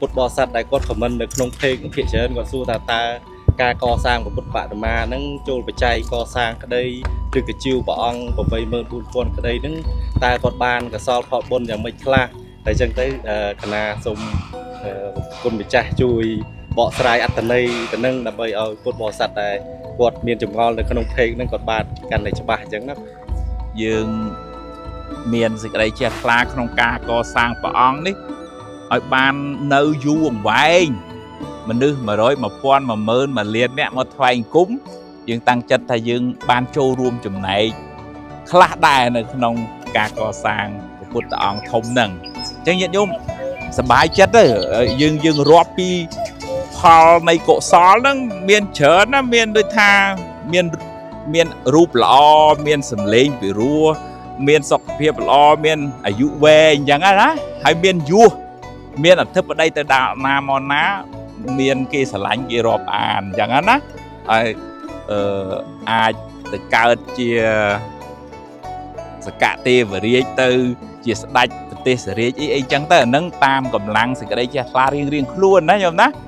ពុទ្ធបរិស័ទដែលគាត់ comment នៅក្នុង page ភាគច្រើនគាត់សួរថាតើការកសាងពុទ្ធបដិមាហ្នឹងចូលបច្ច័យកសាងក្តីឬក៏ជាវព្រះអង្គ84000ក្តីហ្នឹងតើគាត់បានកសលផលបុណ្យយ៉ាងម៉េចខ្លះតែអញ្ចឹងទៅកណាសូមគុណម្ចាស់ជួយបកស្រាយអត្ថន័យទៅនឹងដើម្បីឲ្យពុទ្ធបរិស័ទដែលគាត់មានចម្ងល់នៅក្នុង page ហ្នឹងគាត់បានកាន់តែច្បាស់អញ្ចឹងណា យើងមានសេចក្តីជ្រះថ្លាក្នុងការកសាងព្រះអង្គនេះឲ្យបាននៅយូរអង្វែងមនុស្ស100 1000 10000 1លានអ្នកមកថ្វាយអង្គមយើងតាំងចិត្តថាយើងបានចូលរួមចំណែកខ្លះដែរនៅក្នុងការកសាងព្រះពុទ្ធអង្គធំហ្នឹងអញ្ចឹងញាតិញោមសប្បាយចិត្តទៅយើងយើងរាប់ពីផលនៃកុសលហ្នឹងមានច្រើនណាស់មានដូចថាមានមានរូបល្អមានសម្លេងពិរោះមានសុខភាពល្អមានអាយុវែងអញ្ចឹងណាហើយមានយុះមានអធិបតីទៅដល់ណាមកណា មានគេស្រឡាញ់គេរាប់អានអញ្ចឹងណាហើយអឺអាចទៅកើតជាសកទេវរាជទៅជាស្ដេចប្រទេសរាជអីអីចឹងទៅអានឹងតាមកម្លាំងសេចក្តីជ្រះថ្លារៀងរៀងខ្លួនណាញោមណា។